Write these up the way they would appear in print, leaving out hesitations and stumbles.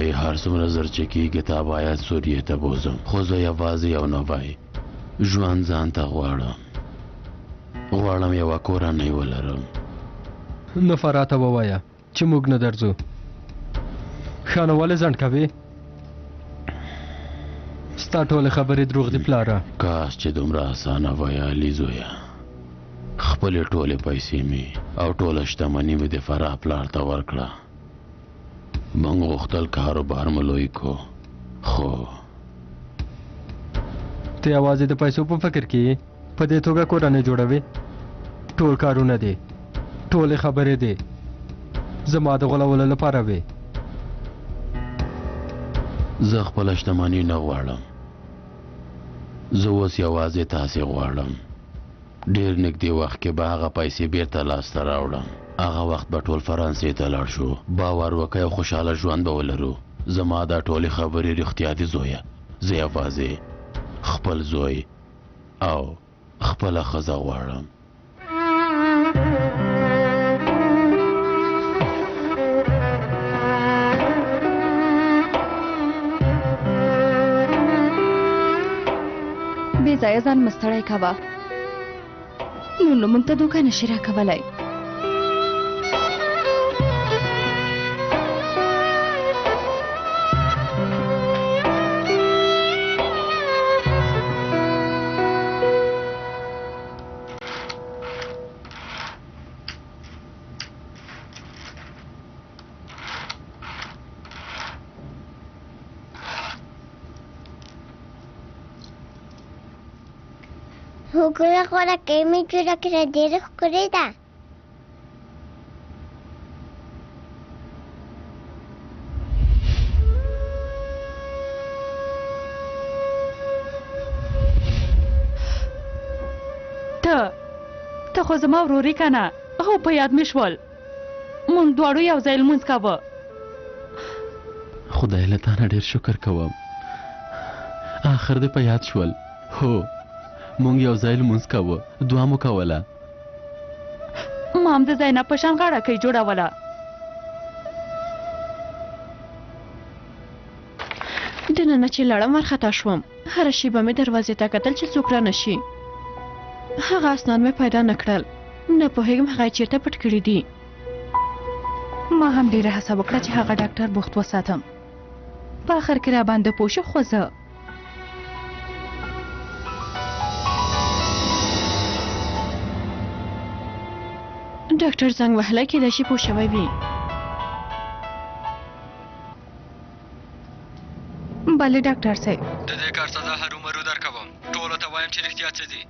زوی، هر څومره زر چې کېږي تا باید سوریې ته بوځم، خو زه یوازې یو نوی ژوند ځان ته غواړم. غواړم یوه کورنۍ ولرم. نو فراه ته ووایه چې موږ نه درځو. ښه نو ولې ځنډ کوې؟ ستا ټولې خبرې دروغ دي پلاره. کاش چې دومره اسانه وای علي زویه. خپلې ټولې پیسې مې او ټوله شتمني مې د فراه پلار ته ورکړه. موږ غوښتل کاروبار مو لوی کو، خو ته یوازې د پیسو په فکر کې یې. په دې توګه کورنۍ جوړوي؟ ټول کارونه دې، ټولې خبرې دې زما د غولولو لپاره وې. زه خپله شتمني نه غواړم، زه اوس یوازې تاسې غواړم. ډېر نږدې وخت کې به هغه پیسې بیرته لاسته راوړم. هغه وخت به ټول فرانسې ته لاړ شو. باور وکړئ او خوشحاله ژوند به ولرو. زما دا ټولې خبرې رښتیا دي زویه. زه یوازې خپل زوی او خپله ښځه غواړم. بې ځایه ځان مه ستړی کوه. نور نو موږ ته دوکه نشي راکولی. وګوره غوړکۍ مې جوړه کړه، ډېره ښکلې ده. ته ته خو زما ورور یې که نه؟ هو، په یاد مې شول، مونږ دواړو یو ځای لمونځ کاوه. خدای له تا نه ډېر شکر کوم، آخر دې په یاد شول. هو، مونږ یو ځای لمونځ کاوه، دعا مو کوله. ما هم د زینب په شان غاړه کۍ جوړوله. دننه چې لاړم وارخطا شوم. هره شېبه مې دروازې ته کتل چې څوک رانه شي. هغه اسناد مې پیدا نه کړل. نه پوهېږم هغه یې چېرته پټ کړي دي. ما هم ډېره هڅه وکړه چې هغه ډاکټر بوخت وساتم. په اخر کې راباندې پوه شو، خو زه ډاکټر زنګ وهلی، کېدای شي پوه شوی وي. بله ډاکټر صاحب، د دې کار سزا هرومرو درکوم. ټولو ته وایم چې رښتیا څه دي.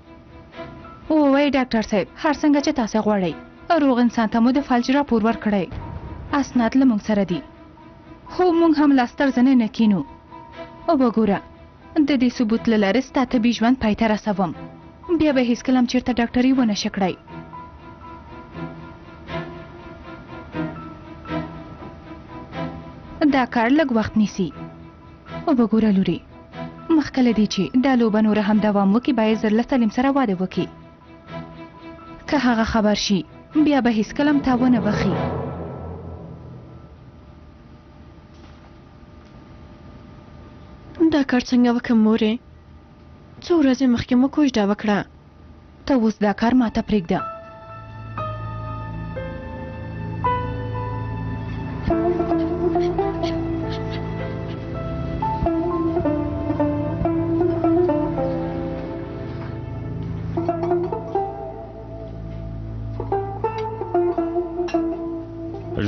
ووایئ ډاکټر صاحب، هر څنګه چې تاسې غواړئ. روغ انسان ته مو د فلج راپور ورکړی. اسناد له موږ سره دي، خو موږ هم لاس تر زنې نه کینو. وګوره، د دې ثبوت له لارې ستا طبي ژوند پای ته رسوم. بیا به هیڅکله هم چېرته ډاکټري ونه شي کړای. دا کار لږ وخت نیسي. وګوره لورې، مخکې له دې چې دا لوبه نوره هم دوام وکړي، باید زر له سلیم سره واده وکړي. که هغه خبر شي، بیا به هیڅکله هم تا ونه بخښي. دا کار څنګه وکم مورې؟ څو ورځې مخکې مو کوژده وکړه. ته اوس دا کار ماته پرېږده.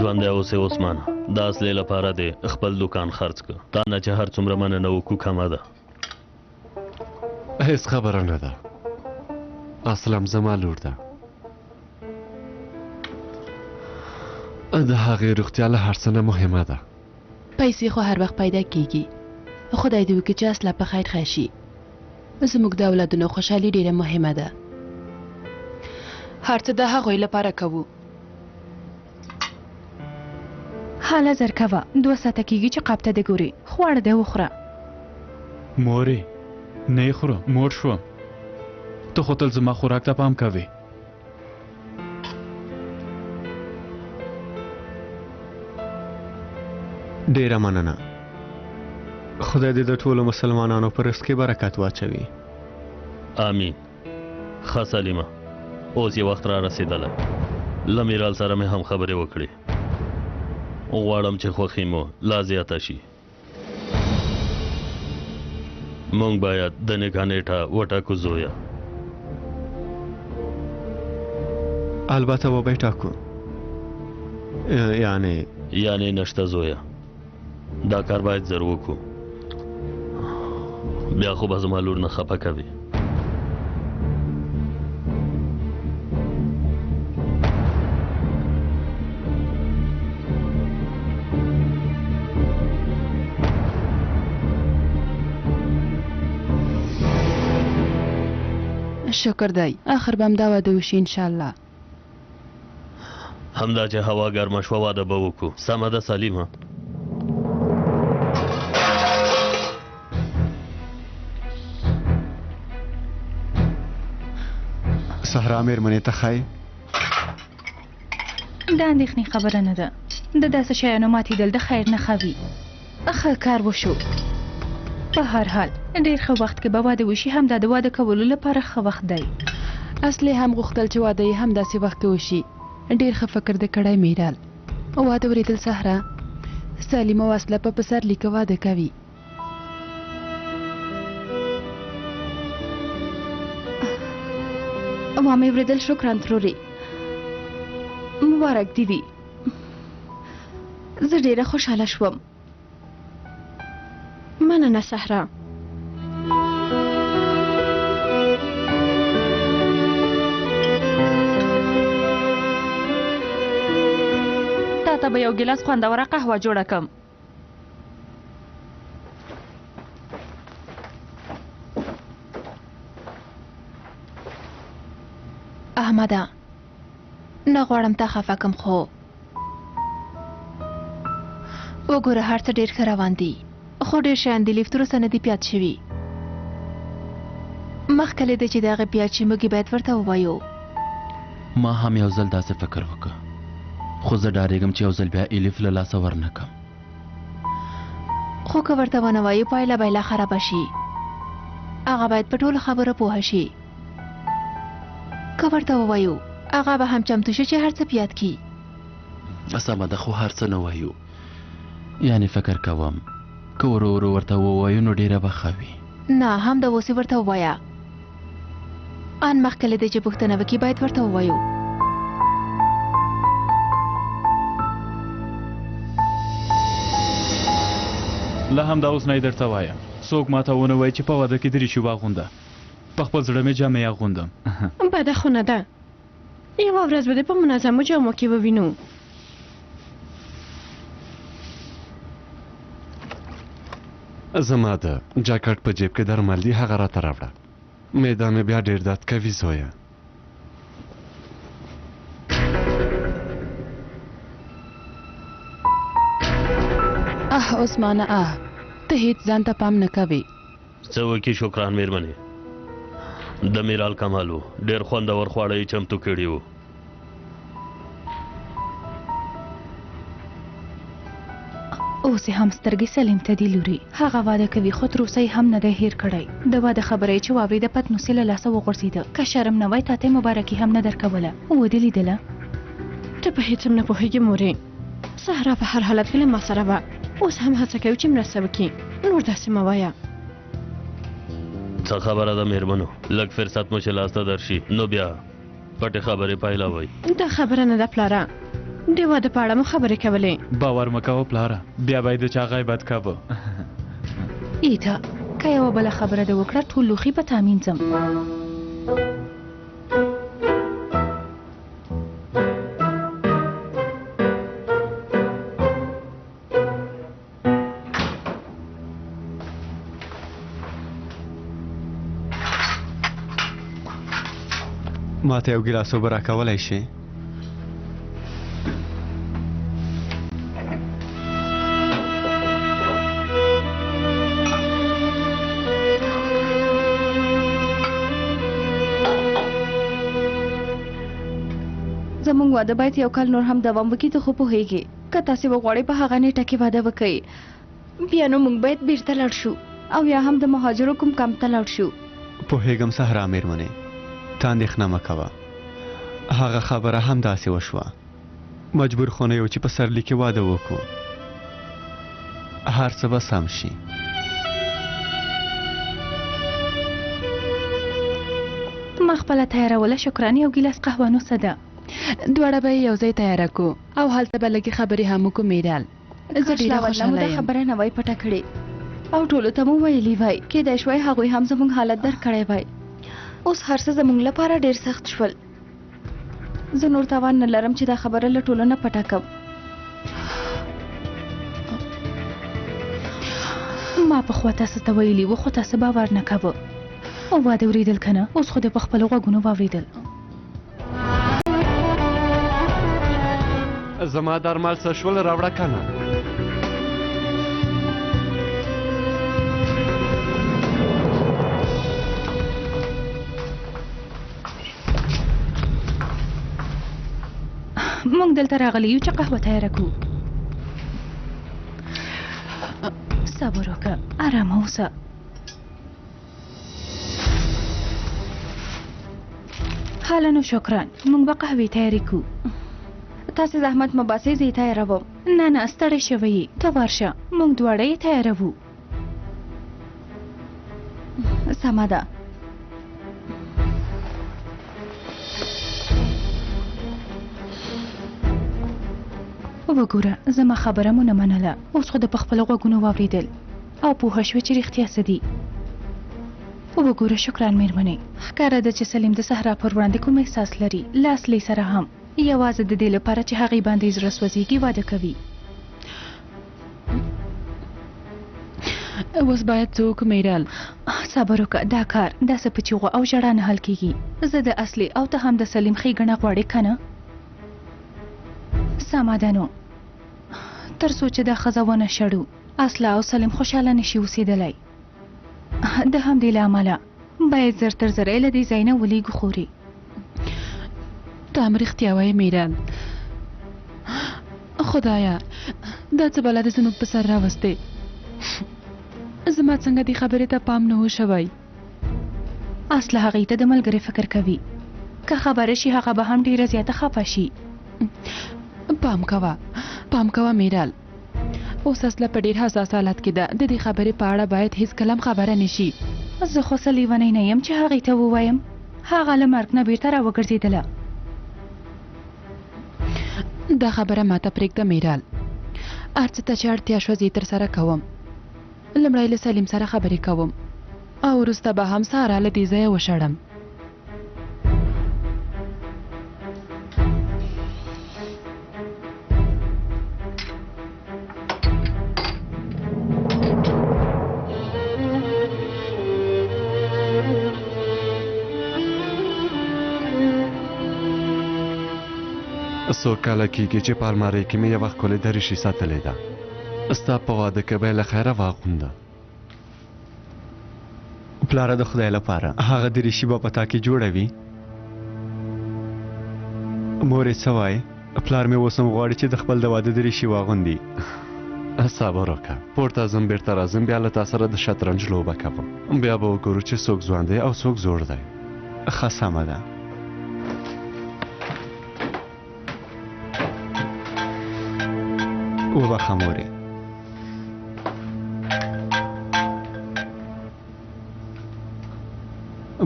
ژوندی اوسې عثمان، د اصلې لپاره دې خپل دوکان خرڅ که. تا نه چې هر څومره مننه وکړو کمه ده. هیڅ خبره نه ده، اسلم زما لور ده. د هغې روغتیا له هر څه نه مهمه ده. پیسې خو هر وخت پیدا کیږي. خدای دې وکړي چې اصله په خیر ښه شي. زموږ د اولادونو خوشحالي ډیره مهمه ده. هر څه د هغوی لپاره کوو. هله زر کوه، 2 ساعته کیږي چې قاب ته دې ګوري. خواړه دې وخوره. مورې، نه یې خورم، موړ شوم. ته خو تل زما خوراک ته پام کوې. ډیره مننه. خدای دې د ټولو مسلمانانو په رزق کې برکت واچوي. آمین. ښه سلیمه، اوس یې وخت را رسېدلی. له میرال سره مې هم خبرې وکړې. غواړم چې خوښي مو لا زیاته شي. مونږ باید د نکاح نیټه وټاکو زویه. البته وبه یې ټاکو. یعنې یعنې نشته زویه، دا کار باید زر وکړو، بیا خو به زما لور نه خفه کوي. شکر دی، اخر به همدا واده وشي انشاءالله. همدا چې هوا ګرمه شوه واده به وکړو. سمه ده سلیمه. صحرا مېرمنې ته ښایي؟ د اندېښنې خبره نه ده. د داسې شیانو ماتېدل د خیر نښه وي. ښه کار وشو. په هر حال ډېر ښه وخت کې به واده وشي، همدا د واده کولو لپاره ښه وخت دی. اصلي هم غوښتل چې واده یې هم داسې وخت کې وشي. ډېر ښه فکر دې کړی میرال. واده ورېدل صحرا سلیم او اصله په پسرلي کې واده کوي. ما مې ورېدل. شکران ترورې، مبارک دې وي. زه ډېره خوشحاله شوم. مننه صحرا. تا ته به یو ګیلاس خوندوره قهوه جوړه کم. احمده، نه غواړم تا خفه کم، خو وګوره هر څه ډېر ښه روان دي، خو ډېر شیان د لیف تر اوسه نه دي پیاد شوي. مخکې له دې چې د هغې پیاد شي، موږ یې باید ورته ووایو. ما هم یو ځل داسې فکر وکړ، خو زه ډارېږم چې یو ځل بیا الیف له لاسه ورنه کړم. خو که ورته ونه وایو پایله به یې لا خرابه شي. هغه باید په ټولو خبرو پوه شي. که ورته ووایو هغه به هم چمتو شي چې هر څه پیاد کړي. سمه ده، خو هر څه نه وایو. یعنې فکر کوم که ورو ورو ورته ووایو نو ډېره به ښه وي. نه، همدا اوس یې ورته ووایه. ان مخکې له دې چې پوښتنه وکړي باید ورته ووایو. له همدا اوس نه یې درته وایم، څوک ماته ونه وایي چې په واده کې دریشي واغونده. په خپل زړه مې جامې اغوندم. بده خو نه ده، یوه ورځ به دې په منظمو جامو کې ووینو. زما د جاکټ په جیب کې درمل دي، هغه راته راوړه. معده مې بیا ډېر درد کوي زویه. اه عثمانه اه، ته هیڅ ځان ته پام نه کوې. څه وکړي شکران میرمنې، د میرال کمال و، ډېر خوندور خواړه یې چمتو کړي وو. اوس یې هم سترګې سلیم ته دي لوري. هغه واده کوي خو تر اوسه یې هم نه دی هېر کړی. د واده خبره یې چې واورېده پتنوس یې له لاسه وغورځېده. که شرم نه وای تاته یې مبارکي هم نه درکوله. ودې لیدله؟ ته په هېڅ هم نه پوهېږې مورې. صحرا په هر حالت کې له ما سره وه، اوس هم هڅه کوي چې مرسته وکړي. نور داسې مه وایه. څه خبره ده میرمنو، لږ فرصت مو چې لاسته درشي نو بیا پټې خبرې پیلوئ. دا خبره نه ده پلاره، د واده په اړه مو خبرې کولې. باور مه کوه پلاره، بیا به یې د چا غیبت کاوه. ایتا، که یوه بله خبره دې وکړه ټول لوښي به تا مینځم. ما ته یو ګیلاس اوبه راکولی شې؟ زمونږ واده باید یو کال نور هم دوام وکړي. ته خو پوهېږې، که تاسې وغواړئ په هغه نیټه کې واده وکړئ. بیا نو موږ باید بیرته لاړ شو او یا هم د مهاجرو کوم کمپ ته لاړ شو. پوهېږم صحرا مېرمنې، ته اندېښنه مه کوه. هغه خبره همداسې وشوه. مجبور خو نه یو چې پسرلي کې واده وکړو. هر څه به سم شي. ما خپله تیاروله شکران، یو ګیلاس قهوه نو څه ده؟ دواړه به یې یو ځای تیاره کو او هلته به لږې خبرې هم وکړو میرال. زه کاش ډېره لا ورله مو خوشحاله دا یم. خبره نه وای پټه کړې او ټولو ته مو ویلي وای. کېدای شوای هغوی هم زموږ حالت درک کړی وای. اوس هر څه زموږ لپاره ډېر سخت شول. زه نور توان نه لرم چې دا خبره له ټولو نه پټه کړم. ما پخوا تاسو ته ویلي وو، خو تاسو باور نه کاوه. وادې ورېدل که نه؟ اوس خو دې په خپلو غوږونو واورېدل. زما درمل څه شول؟ راوړه که نه. موږ دلته راغلي یو چې قهوه تیاره کړو. صبر وکړه، ارامه اوسه. هله نو شکران، موږ به قهوې تیارې کړو. تاسې زحمت مه باسئ، زه یې تیاروم. نه نه، ستړی شوی یې، ته ورشه، موږ دواړه یې تیاروو. سمه ده. وګوره، زما خبره مو نه منله، اوس خو د په خپلو غوږونو واورېدل او پوه شوې چې رښتیا څه دي. وګوره شکران میرمنې، ښکاره ده چې سلیم د صحرا پر وړاندې کوم احساس لري، له اصلي سره هم، یوازې د دې لپاره چې هغې باندې زړه سوځېږي واده کوي. اوس باید څه وکړو میرال؟ صبر وکړه، دا کار داسې په چیغو او ژړا نه حل کیږي. زه د اصلي او ته هم د سلیم ښېګڼه غواړې که نه؟ سمه ده نو، تر څو چې دا ښځه ونه شړو، اصله او سلیم خوشحاله نشي اوسېدلی. د همدې له امله باید زر تر زره یې له دې ځای نه ولېږو خورې. ته هم رښتیا وایې میرال. خدایه دا څه بلا دې زموږ په سر راوستې. زما څنګه دې خبرې ته پام نه و شوی. اصله هغې ته د ملګرې فکر کوي، که خبره شي هغه به هم ډېره زیاته خفه شي. پام کوه، پام کوه میرال. اوس اصله په ډېر حساس حالت کې ده، د دې خبرې په اړه باید هیڅکله هم خبره نه شي. زه خو څه لیونۍ نه یم چې هغې ته ووایم. هغه له مرګ نه بیرته راوګرځېدله. دا خبره ماته پرېږده میرال. هر څه ته چې اړتیا شوه زه یې ترسره کوم. لومړی له سلیم سره خبرې کوم او وروسته به هم سارا له دې ځایه وشړم. څو کاله کېږي چې په المارۍ کې مې یوه ښکلې دریشي ساتلې ده. ستا په واده کې به یې له خیره واغونده. پلاره د خدای لپاره هغه دریشي به په تا کې جوړه وي؟ مور یې څه وایې؟ پلار مې اوس هم غواړي چې د خپل د واده دریشي واغوندي. صبر وکړه، پورته ځم بیرته راځم، بیا له تا سره د شطرنج لوبه کوم. بیا به وګورو چې څوک ځوان دی او څوک زوړ دی. ښه سمه ده. وبخښه مورې.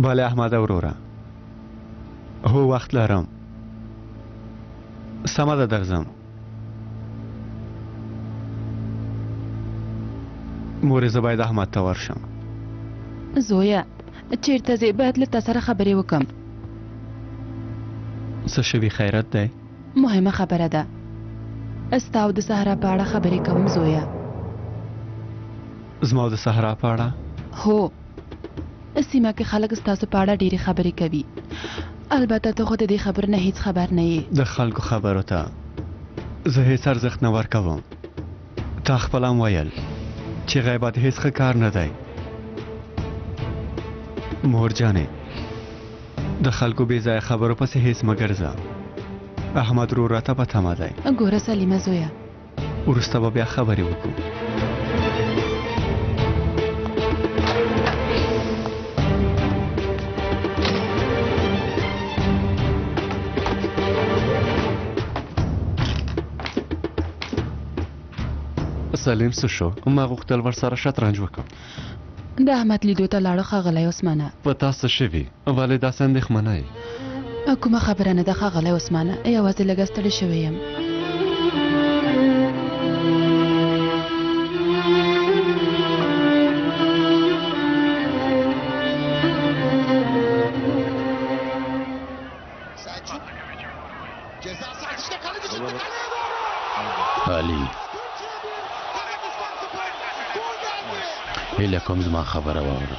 بله احمده وروره، هو وخت لرم. سمه ده درځم. مورې زه باید احمد ته ورشم. زویه چیرته ځې؟ باید له تا سره خبرې وکړم. څه شوي؟ خیرت دی؟ مهمه خبره ده، ستا او د صحرا په اړه خبرې کوم زویه. زما او د صحرا په اړه؟ هو، سیمه کې خلک ستاسو په اړه ډېرې خبرې کوي. البته ته خو د دې خبرو نه هیڅ خبر نه یې. د خلکو خبرو ته زه هیڅ ارزښت نه ورکوم. تا خپله هم ویل چې غیبت هیڅ ښه کار نه دی. مور جانې، د خلکو بې ځایه خبرو پسې هیڅ مه ګرځه. احمد ورور راته په تمه دی. ګوره سلیمه زویه، وروسته به بیا خبرې وکړو. سلیم څه شو؟ ما غوښتل ورسره شطرنج وکړم. د احمد لیدو ته لاړو ښاغلی عثمانه. په تا څه شوي؟ ولې داسې اندېښمنه یې؟ کومه خبره نه ده ښاغلی عثمانه، یوازې لږه ستړې شوې یم. علي هیله کوم زما خبره واوره.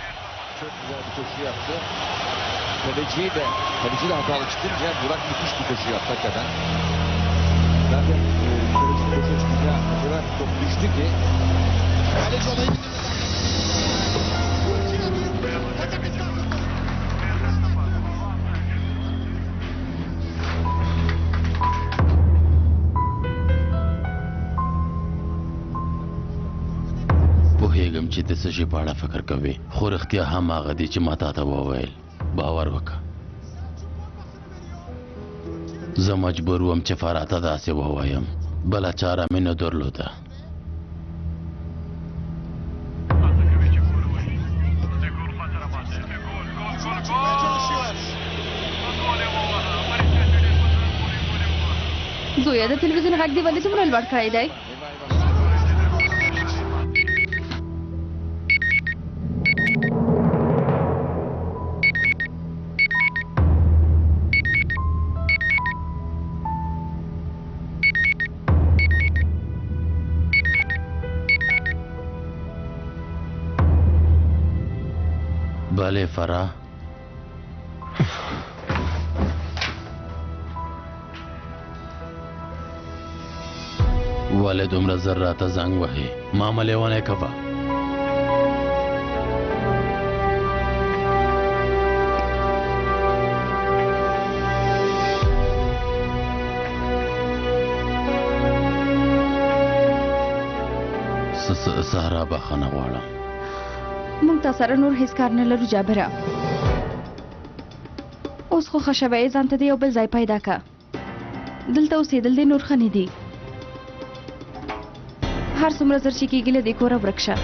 Kaleciyi de, kaleci de hatalı çıkınca Burak müthiş bir koşu yaptı hakikaten. Zaten e, kaleci koşu çıkınca o kadar top düştü ki. Kaleci olayı پوهېږم چې د څه شي په اړه فکر کوې، خو رښتیا هم هغه دي چې ما تا ته وویل. باور وکړه، زه مجبور وم چې فراه ته داسې ووایم، بله چاره مې نه درلوده. زویه د تلویزیون غږ دې ولې دومره لوړ کړی دی؟ بله فراه، ولې دومره زر راته زنګ وهې؟ ما مه لیونی کوه. سهرا بخښنه غواړم. موږ تا سره نور هیڅ کار نه لرو جابره. اوس خو ښه شوی، ځان ته دې یو بل ځای پیدا که. دلته اوسېدل دې نور ښه نه دي. هر څومره زر چې کېږي له دې کوره ورک شه.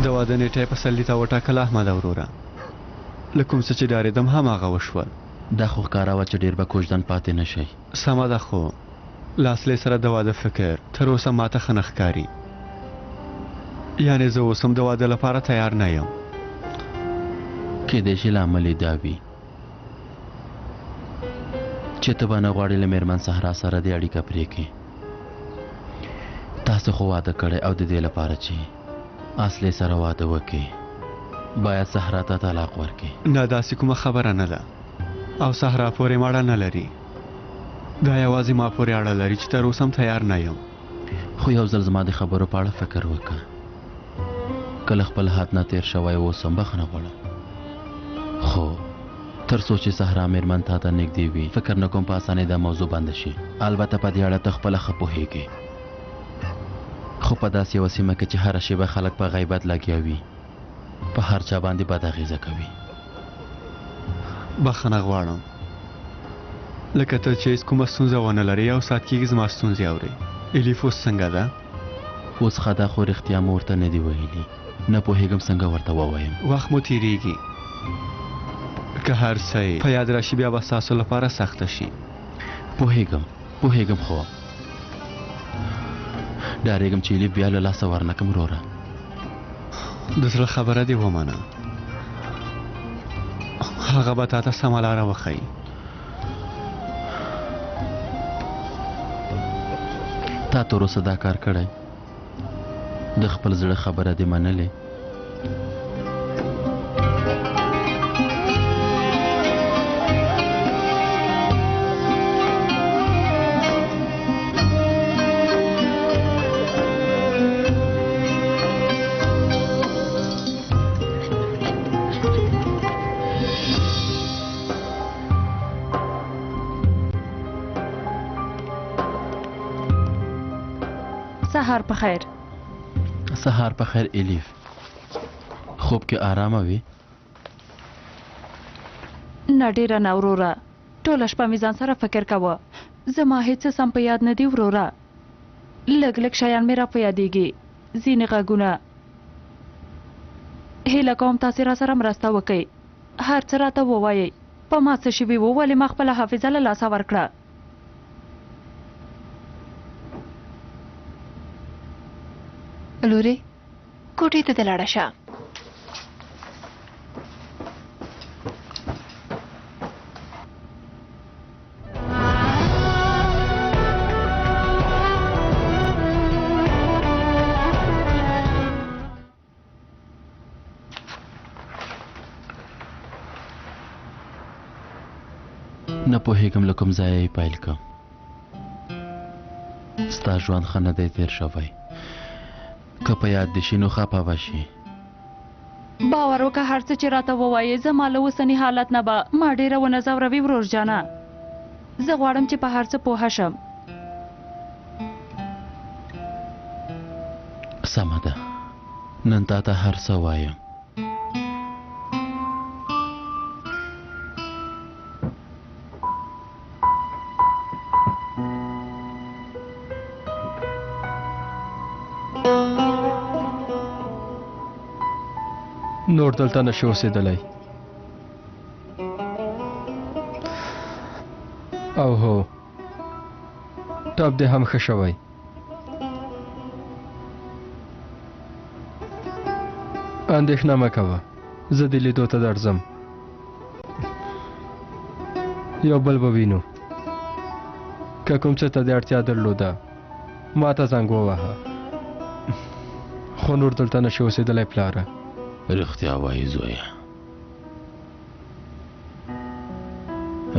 د واده نېټه یې پسرلي ته وټاکله. احمده وروره، له کوم څه چې ډارېدم هماغه وشول. دا خو ښکاره وه چې ډېر به کوژدن پاتې نه شئ. سمه ده، خو له اصلې سره د واده فکر تر اوسه ماته ښه نه ښکاري. یعنې زه اوس هم د واده لپاره تیار نه یم. کېدای شي لامل یې دا وي چې ته به نه غواړې له مېرمن صحرا سره دې اړیکه پرې کړې. تاسو خو واده کړی او د دې لپاره چې اصلې سره واده وکړې باید صحرا ته طلاق ورکړې. نه، داسې کومه خبره نه ده او صحرا پورې هم اړه نه لري. دا یوازې ما پورې اړه لري چې تر اوسه هم تیار نه یم. خو یو ځل زما د خبرو په اړه فکر وکړه. که له خپل حد نه تېر شوی اوسم بښنه غواړم، خو تر څو چې صحرا مېرمن تا ته نږدې وي فکر نه کوم په اسانۍ دا موضوع بنده شي. البته په دې اړه ته خپله ښه پوهېږې، خو په داسې یوه سیمه کې چې هره شېبه خلک په غیبت لګیا وي په هر چا باندې بد اغېزه کوي. بخښنه غواړم، لکه ته چې هېڅ کومه ستونزه ونه لرې، یو ساعت کېږي زما ستونزې اورې. الیف اوس څنګه ده؟ اوس ښه ده، خو رښتیا مو ورته نه دي ویلي. نه پوهېږم څنګه ورته ووایم. وخت مو تېرېږي، که هر څه یې په یاد راشي بیا به ستاسو لپاره سخته شي. پوهېږم پوهېږم، خو ډارېږم چې الیف بیا له لاسه ورنه کړم. وروره د زړه خبره دې ومنه، هغه به تا ته سمه لاره وښیي. تا تر اوسه دا کار کړی؟ د خپل زړه خبره دې منلې؟ سهار په خیر. سهار په خیر الیف. خوب کې آرامه وې؟ نه ډېره نه وروره، ټوله شپه مې ځان سره فکر کاوه. زما هېڅ څه سم په یاد نه دي وروره. لږ لږ شیان مې را په یادېږي، ځینې غږونه. هیله کوم تاسې راسره مرسته وکړئ، هر څه راته ووایئ. په ما څه شوي وو؟ ولې ما خپله حافظه له لاسه ورکړه؟ لورې، کوټې ته دې لاړه شه. نه پوهېږم له کوم ځایه یې پیل کړم. ستا ژوند ښه نه دی تېر شوی، که په یاد دې شي نو خپه به شي. باور وکړه هر څه چې راته ووایې زما له اوسني حالت نه به ما ډېره ونه ځوروي ورور جانه. زه غواړم چې په هر څه پوهه شم. سمه ده، نن تا ته هر څه وایم. نور دلته نشي اوسېدلی. او هو، ټپ دې هم ښه شوی. اندېښنه مه کوه، زه دې لیدو ته درځم. یو بل به وینو. که کوم څه ته دې اړتیا درلوده ما ته زنګ ووهه. خو نور دلته نشي اوسېدلی پلاره. رښتیا وایي زویه،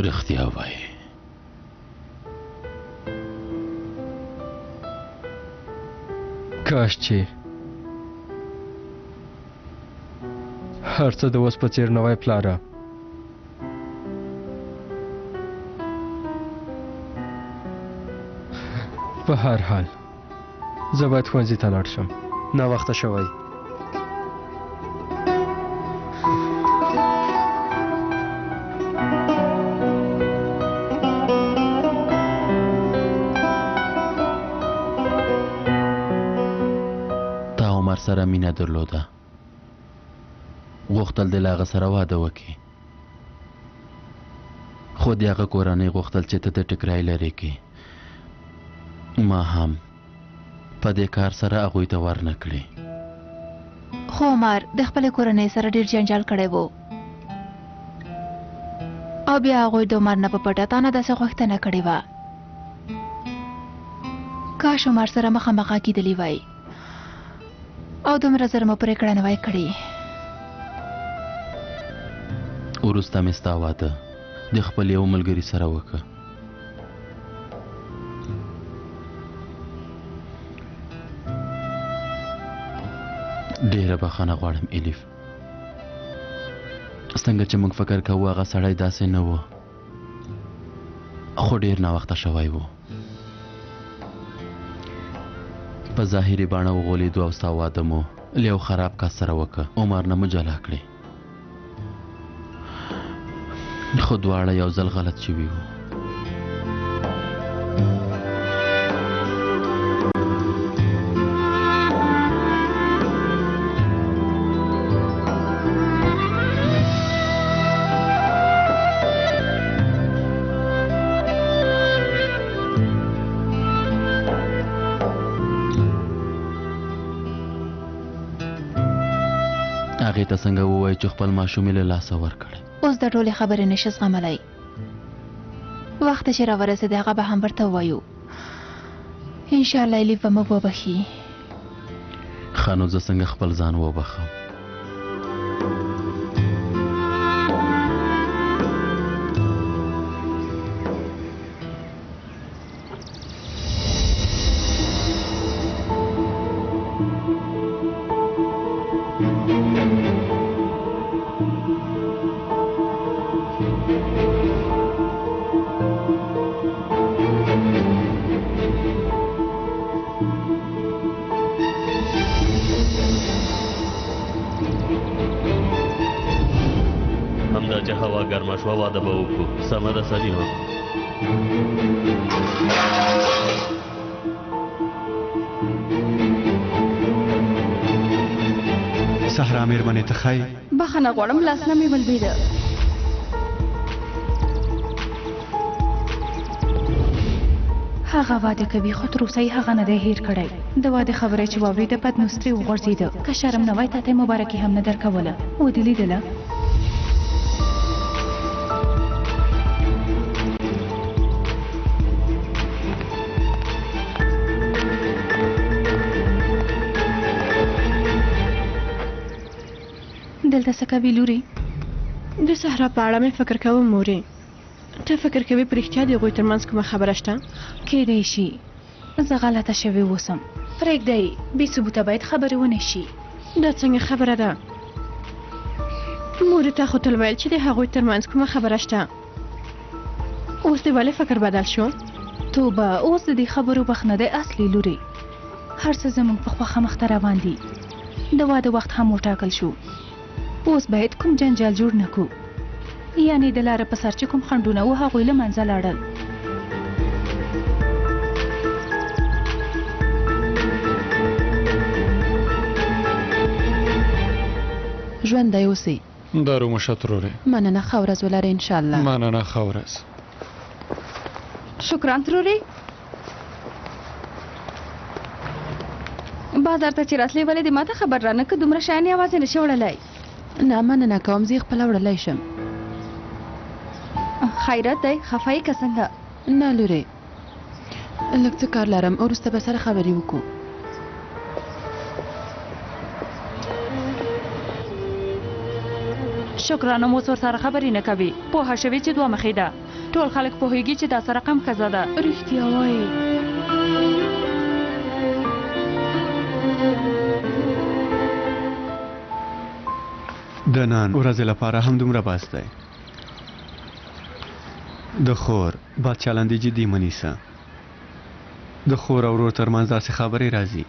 رښتیا وایي. کاش چې هر څه د اوس په څېر نه وای پلاره. په هر حال زه باید ښوونځي ته لاړ شم، ناوخته شوی. تا عمر سره مینه درلوده، غوښتل دې له هغه سره واده وکړې، خو د هغه کورنۍ غوښتل چې ته د ټکرای لرې کړې. ما هم په دې کار سره هغوی ته ورنه کړې. خو عمر د خپلې کورنۍ سره ډېر جنجال کړی و او بیا هغوی د عمر نه په پټه تا نه داسې غوښتنه کړې وه. کاش عمر سره مخامخ غږېدلي وای او دومره زر مو پرېکړه نه وای کړې. وروسته مې ستا واده د خپل یو ملګري سره وکړ. ډېره بخښنه غواړم الیف، څنګه چې موږ فکر کوو هغه سړی داسې نه و، خو ډېر ناوخته شوی و. په ظاهري بڼه وغولېدو او ستا واده مو له یو خراب کس سره وکړ. عمر نه مو جلا کړې، خو دواړه یو ځل غلط شوي وو. هغې ته څنګه ووایو چې خپل ماشوم یې له لاسه ورکړی؟ اوس دا ټولې خبرې نشي زغملی. وخت چې راورسېد هغه به هم ورته ووایو. انشاءالله الیف به موږ وبخښي. ښه نو زه څنګه خپل ځان وبخښم؟ ګرمه شوه واده به وکړو. سمه ده سلیمه. صحرا مېرمنې ته ښه یې؟ بخښنه غواړم، لاس نه مې ولوېده. هغه واده کوي خو تر اوسه یې هغه نه دی هېر کړی. د واده خبره چې واورېده پدنوس ترې وغورځېده. که شرم نه وای تاته یې مبارکي هم نه درکوله. ودې لیدله؟ دلته څه کوي لورې؟ د صحرا په اړه مې فکر کوم مورې. ته فکر کوې په رښتیا د هغوی ترمنځ کومه خبره شته؟ کیدای شي زه غلطه شوې اوسم. پرېږدئ، بې ثبوته باید خبرې ونه شي. دا څنګه خبره ده؟ مورې تا خو تل ویل چې د هغوی ترمنځ کومه خبره شته. اوس دې ولې فکر بدل شو؟ توبه، اوس د دې خبرو وخت نه دی اصلي لورې. هر څه زموږ په خوښه مخته روان دي. د واده وخت هم وټاکل شو. اوس باید کوم جنجال جوړ نه کړو. یعنې د لارې په سر چې کوم خنډونه وو هغوی له منځه لاړل. ژوندی اوسئ. دارو مو شه ترورې. مننه، ښه ورځ ولرئ انشاءالله. مننه، ښه ورځ. شکران ترورې. بازار ته چې راتلې ولې دې ماته خبر رانه که دومره شیان یوازې نشې وړلی؟ نه مننه کوم، زه یې خپله وړلی شم. خیرت دی، خفه یې که څنګه؟ نه لورې، لږ څه کار لرم، وروسته به سره خبرې وکړو. شکرانه اوس ورسره خبرې نه کوي. پوهه شوې چې دوه مخې ده. ټول خلک پوهیږي چې دا څه رقم ښځه ده. رښتیا وایې. د نن ورځې لپاره هم دومره بس دی. د خور بد چلند دې جدي مه نیسه. د خور او ورور ترمنځ داسې خبرې راځي،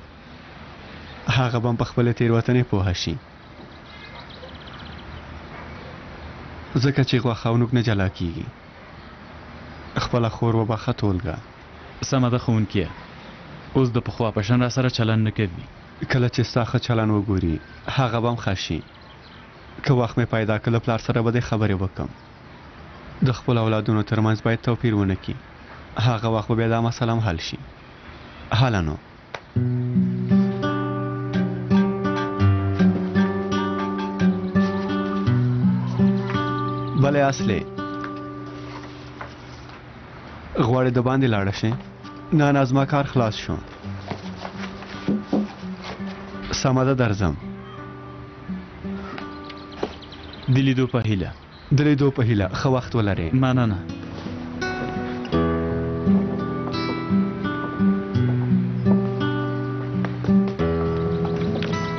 هغه به هم په خپلې تېروتنې پوهه شي، ځکه چې غوښه او نوک نه جلا کیږي. خپله خور وبخښه ټولګه. سمه ده ښوونکیه، اوس د پخوا په شان راسره چلند نه کوي. کله چې ستا ښه چلند وګوري هغه به هم ښه شي. که وخت مې پیدا کړ له پلار سره به دې خبرې وکړم. د خپلو اولادونو ترمنځ باید توپیر ونه کړي. هغه وخت به بیا دا مسله هم حل شي. هله نو. بله اصلې غواړې د باندې لاړه شې؟ نه نه، زما کار خلاص شو. سمه ده، درځم. د لیدو په هیله. د لیدو په هیله، ښه وخت ولرې. مننه.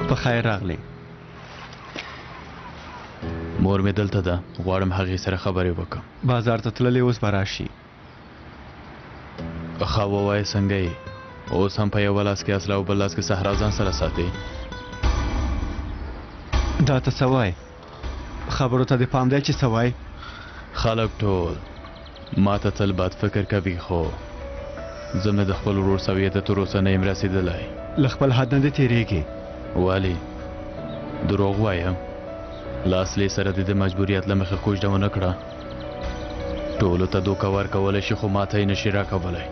په خیر راغلې. مور مې دلته ده، غواړم هغې سره خبرې وکړم. بازار ته تللې، اوس به راشي. ښه ووایه څنګه یې؟ اوس هم په یوه لاس کې اصله او بل لاس کې صحرا ځان سره ساتې؟ دا ته څه وایې؟ خبرو ته دې پام دی چې څه وایې؟ خلک ټول ما ته تل بد فکر کوي، خو زه مې د خپل ورور سویې ته تر اوسه نه یم رسېدلی. له خپل حد نه دې تېرېږې. ولې دروغ وایم؟ له اصلې سره دې د مجبوریت له مخې کوژده ونه کړه. ټولو ته دوکه ورکولی شي خو ماته یې نشي راکولی.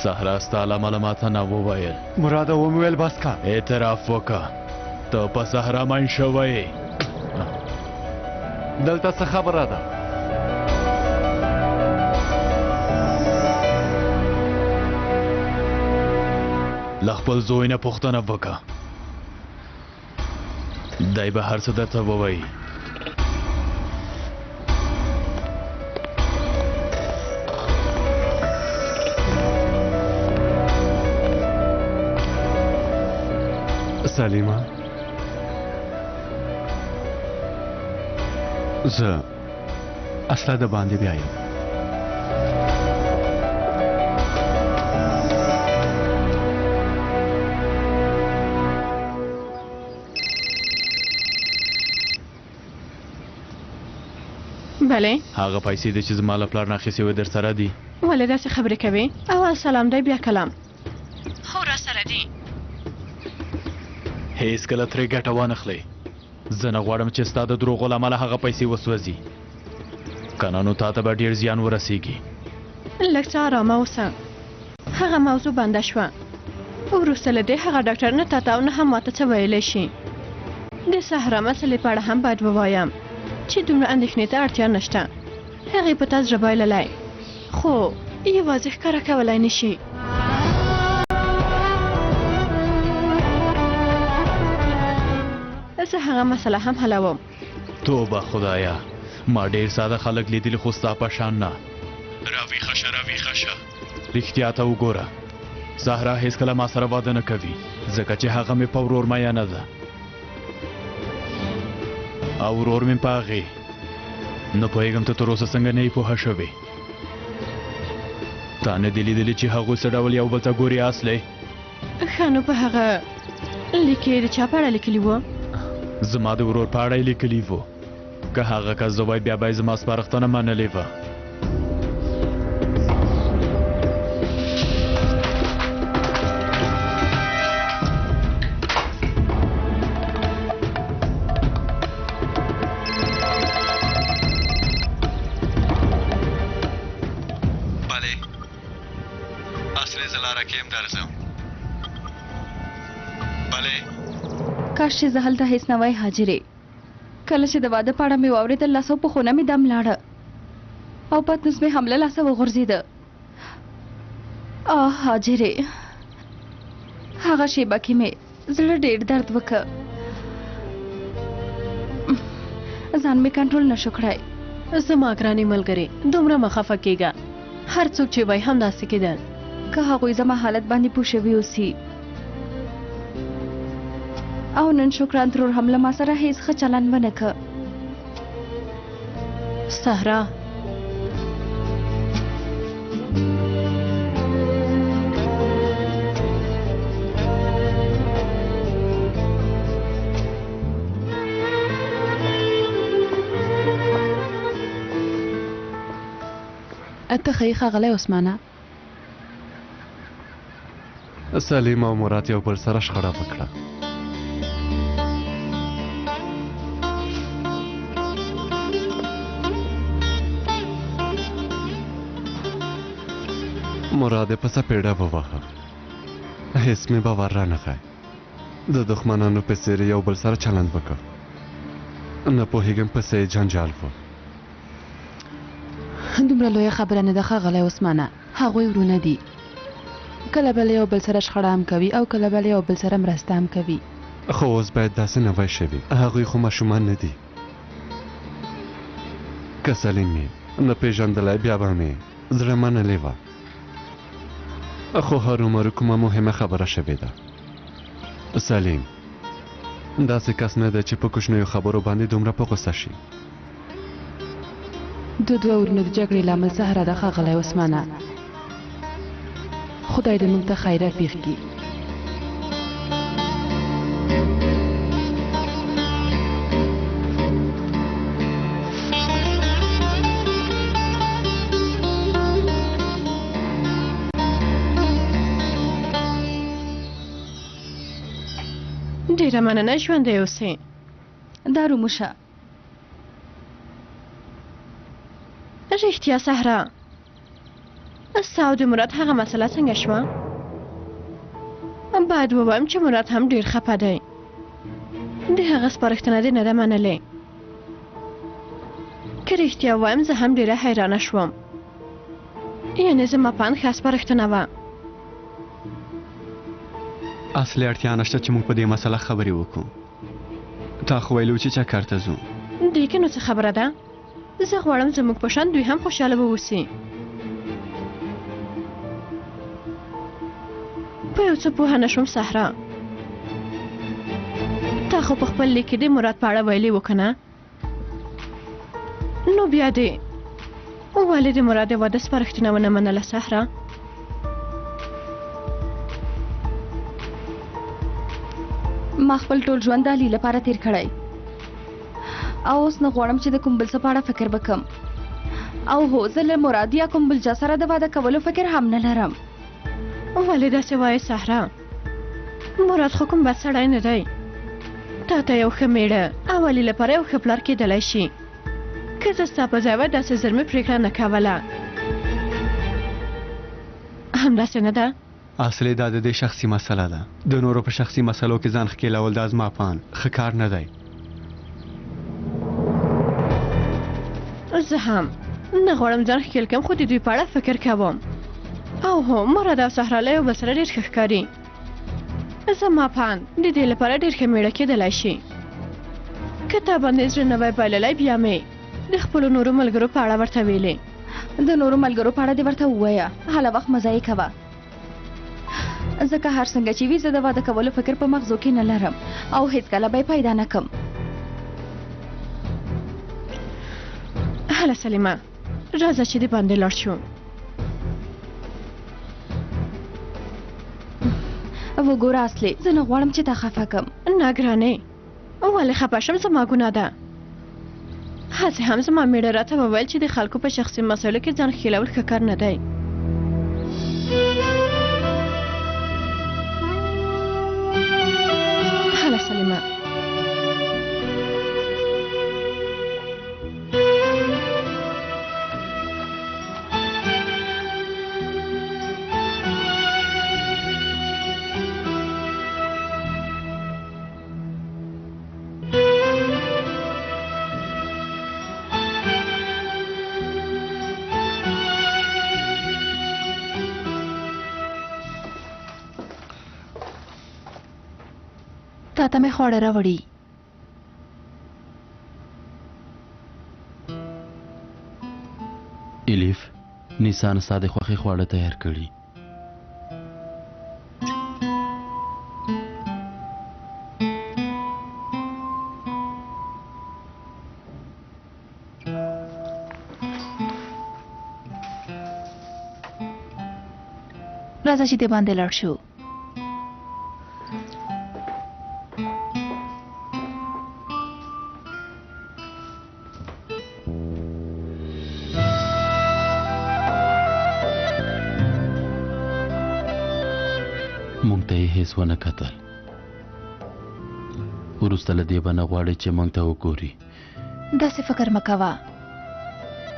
صحرا ستا له امله ماته نه وویل. مراده ومې ویل بس که. اعتراف وکړه، ته په صحرا مین شوی یې. دلته څه خبره ده؟ له خپل زوی نه پوښتنه وکړه، دی به هر څه درته ووایي. سلیمه، زه اصلا د باندې بیایم. بله؟ هغه پیسې دي چې زما له پلار نه اخیستې وې درسره دي. ولې داسې خبرې کوې؟ اول سلام دی بیا کلام. هو راسره دي. هیڅکله ترې ګټه وانخلې. زه نه غواړم چې ستا د دروغو له امله هغه پیسې وسوځي، که نه نو تا ته به ډېر زیان ورسیږي. لږ څه ارامه اوسه، هغه موضوع بنده شوه. وروسته له دې هغه ډاکټر نه تاته او نه هم ماته څه ویلی شي. د صحرا مسلې په اړه هم باید ووایم چې دومره اندېښنې ته اړتیا نشته. هغې په تا زړه بایللی، خو یوازې ښکاره کولی نه شي. زه هغه مسله هم حلوم. توبه خدایا، ما ډېر ساده خلک لیدلي خو ستا په شان نه. راویښه شه، راویښه شه، رښتیا ته وګوره. زهرا هیڅکله ما سره واده نه کوي، ځکه چې هغه مې په ورور میینه ده او ورور مې په هغې. نه پوهېږم ته تر اوسه څنګه نه یې پوهه شوې. تا نه دي لیدلي چې هغوی څه ډول یو بل ته ګوري اصلې؟ ښه نو په هغه لیک یې د چا په اړه لیکلي وو؟ زما د ورور په اړه یې لیکلي وو. که هغه کس زه وای بیا به یې زما سپارښتنه منلې وه. بله، اصلي زه لاره کې یم درځم. بله. کاش چې زه هلته هیڅ نه وای حاجرې. کله چې د واده په اړه مې واورېدل، لاس او پښو نه مې دم لاړه او پتنوس مې هم له لاسه وغورځېده. آه حاجرې، هغه شېبه کې مې زړه ډېر درد وکړ. ځان مې کنټرول نه شو کړای. زما ګرانې ملګرې، دومره مه خفه کېږه. هر څوک چې وای همداسې کېدل. که هغوی زما حالت باندې پوه شوي اوسي. او نن شکران ترور هم له ما سره هیڅ ښه چلند ونه که. صحرا، ته ښه یې ښاغلی عثمانه؟ سلیم او مراد یو بل سره شخړه وکړه. مراد یې په څپېړه وواهه. هیڅ مې باور رانغی. د دښمنانو په څېر یو بل سره چلند وکړ. نه پوهېږم په څه یې جنجال و. دومره لویه خبره نه ده ښاغلی عثمانه، هغوی ورونه دي. کله به له یو بل سره شخړه هم کوي او کله به له یو بل سره مرسته هم کوي. خو اوس باید داسې نه وای شوي. هغوی خو ماشومان نه دي. که سلیم مې نه پېژندلی بیا به مې زړه منلې وه، خو هرومرو کومه مهمه خبره شوې ده. سلیم داسې کس نه دی چې په کوچنیو خبرو باندې دومره په غوسه شي. د دوه ورونو د جګړې لامل زهره ده ښاغلی عثمانه. خدای دې موږ ته خیر راپېښ کړي. ډېره مننه، ژوندی اوسې. دارو موشه. رښتیا صحرا، ستا او د مراد هغه مسله څنګه شوه؟ باید ووایم چې مراد هم ډېر خپه دی. د هغه سپارښتنه دې نه ده منلې. که رښتیا ووایم زه هم ډېره حیرانه شوم. یعنې زما په اند ښه سپارښتنه وه. اصلي اړتیا نشته چې موږ په دې مسله خبرې وکړو. تا خو ویلي و چې چکر ته ځو. دې کې نو څه خبره ده؟ زه غواړم زموږ په شان دوی هم خوشحاله واوسي. په یو څه پوهه نه شوم صحرا. تا خو په خپل لیک کې د مراد په اړه ویلي و که نه؟ نو بیا دې ولې د مراد د واده سپارښتنه ونه منله صحرا؟ ما خپل ټول ژوند د علي لپاره تیر کړی او اوس نه غواړم چې د کوم بل څه په اړه فکر وکړم. او هو، زه له مراد یا کوم بل چا سره د واده کولو فکر هم نه لرم. ولې داسې وایې صحرا؟ مراد خو کوم بد سړی نه دی. تا ته یو ښه مېړه او علي لپاره یو ښه پلار کېدلی شي. که زه ستا په ځای وای داسې زر مې پرېکړه نه کوله. همداسې نه ده؟ اصلي دا د دې شخصي مسله ده. د نورو په شخصي مسلو کې ځان ښکېلول دا زما په اند ښه کار نه دی. زه هم نه غواړم ځان ښکېل کړم، خو د دوی په اړه فکر کوم. او هو، مراد او صحرا له یو بل سره ډېر ښه ښکاري. زما په اند د دې لپاره ډېر ښه مېړه کېدلی شي. که تا باندې زړه نه وای بایللی، بیا مې د خپلو نورو ملګرو په اړه ورته ویلې. د نورو ملګرو په اړه دې ورته ووایه، هله وخت مه ضایع کوه. ځکه هر څنګه چې وي زه د واده کولو فکر په مغزو کې نه لرم او هیڅکله به یې پیدا نه کم. هله سلیمه، راځه چې د باندې لاړ شو. وګوره اصلي، زه نه غواړم چې تا خفه کم. نه ګرانې، ولې خفه شم؟ زما ګناه ده. هسې هم زما مېړه راته وویل چې د خلکو په شخصي مسایلو کې ځان ښکېلول ښه کار نه دی. هله سلیمه. تا ته مې خواړه راوړي. الیف، نیسان ستا د خوښې خواړه تیار کړي. راځه چې د باندې لاړ شو. مونږ ته یې هیڅ ونه کتل. وروسته له دې به نه غواړي چې مونږ ته وګوري. داسې فکر مه کوه.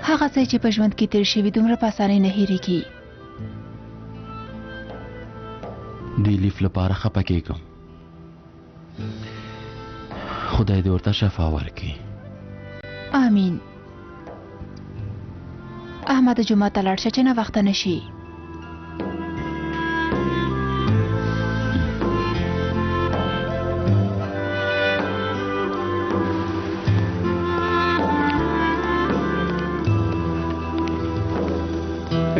هغه څه چې په ژوند کې تېر شوي دومره په اسانۍ نه هېرېږي. د الیف لپاره خپه کېږم. خدای دې ورته شفا ورکړي. آمین. احمد جومات ته لاړ شه چې ناوخته نه شي.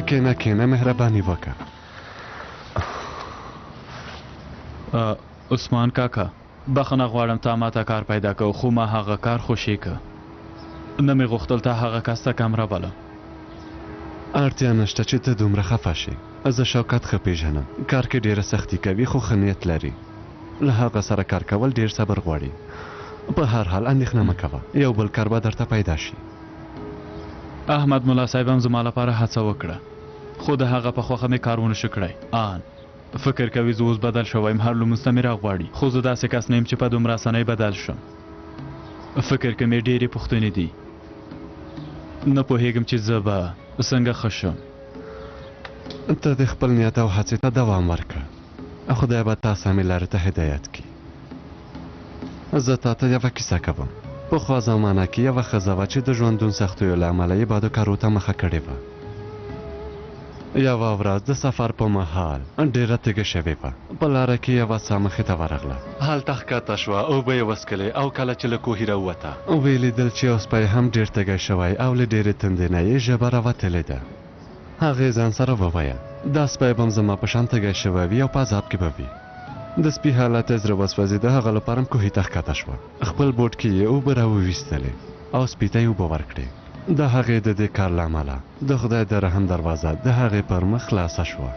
کینه کینه، مهرباني وکړه. عثمان کاکا، بخښنه غواړم تا ماته کار پیدا کو، خو ما هغه کار خوشې که. نه مې غوښتل تا هغه کس ته کم راولم. اړتیا نشته چې ته دومره خفه شې. زه شوکت ښه پېژنم. کار کې ډېره سختي کوي خو ښه نیت لري. له هغه سره کار کول ډېر صبر غواړي. په هر حال اندېښنه مه کوه، یو بل کار به درته پیدا شي. احمد ملا صاحب هم زما لپاره هڅه وکړه، خو د هغه په خوښه مې کار ونه شو کړای. آن فکر کوي زه اوس بدل شوی یم، هر لمونځ ته مې راغواړي، خو زه داسې کس نه یم چې په دومره اسانۍ بدل شم. فکر کې مې ډېرې پوښتنې دي، نه پوهېږم چې زه به څنګه ښه شم. ته د خپل نیت او هڅې ته دوام ورکړه، خدای به تا سمې لارې ته هدایت کړي. زه تا ته یوه کیسه کوم. پخوا زمانه کې یوه ښځه وه چې د ژوندون سختیو له امله یې بدو کارو ته مخه کړې وه. یوه ورځ د سفر په مهال ډېره تږې شوې وه. په لاره کې یوه څاه مخې ته ورغله. هلته ښکته شوه، اوبه یې وڅښلې او کله چې له کوهي راووته، ویې لیدل چې یو سپی هم ډېر تږی شوی او له ډېرې تندې نه یې ژبه راوتلې ده. هغې ځان سره وویل، دا سپی به هم زما په شان تږی شوی وي او په عذاب کې به وي. د سپي حالت یې زړه وسوځېده، هغه لپاره هم کوهي ته ښکته شوه. خپل بوټ کې یې اوبه راوویستلې او سپي ته یې اوبه ورکړې. د هغې د دې کار له امله د خدای د رحم دروازه د هغې پر مخ خلاصه شوه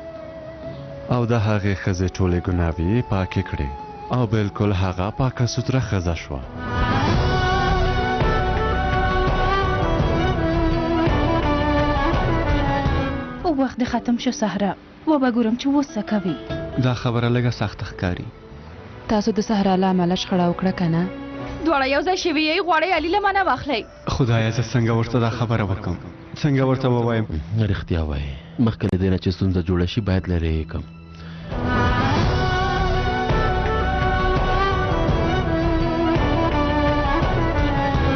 او د هغې ښځې ټولې ګناوې یې پاکې کړې او بلکل هغه پاکه سوتره ښځه شوه. وخت دې ختم شو صحرا. وبه ګورم چې اوس څه کوي. دا خبره لږه سخته ښکاري. تاسو د صحرا له امله شخړه وکړه که نه؟ دواړه یو ځای شوي یئ، غواړئ علي له مانه واخلئ. خدایه زه څنګه ورته دا خبره وکړم؟ څنګه ورته ووایم؟ رښتیا وایې، مخکې له دې نه چې ستونزه جوړه شي باید لرې یې کړم.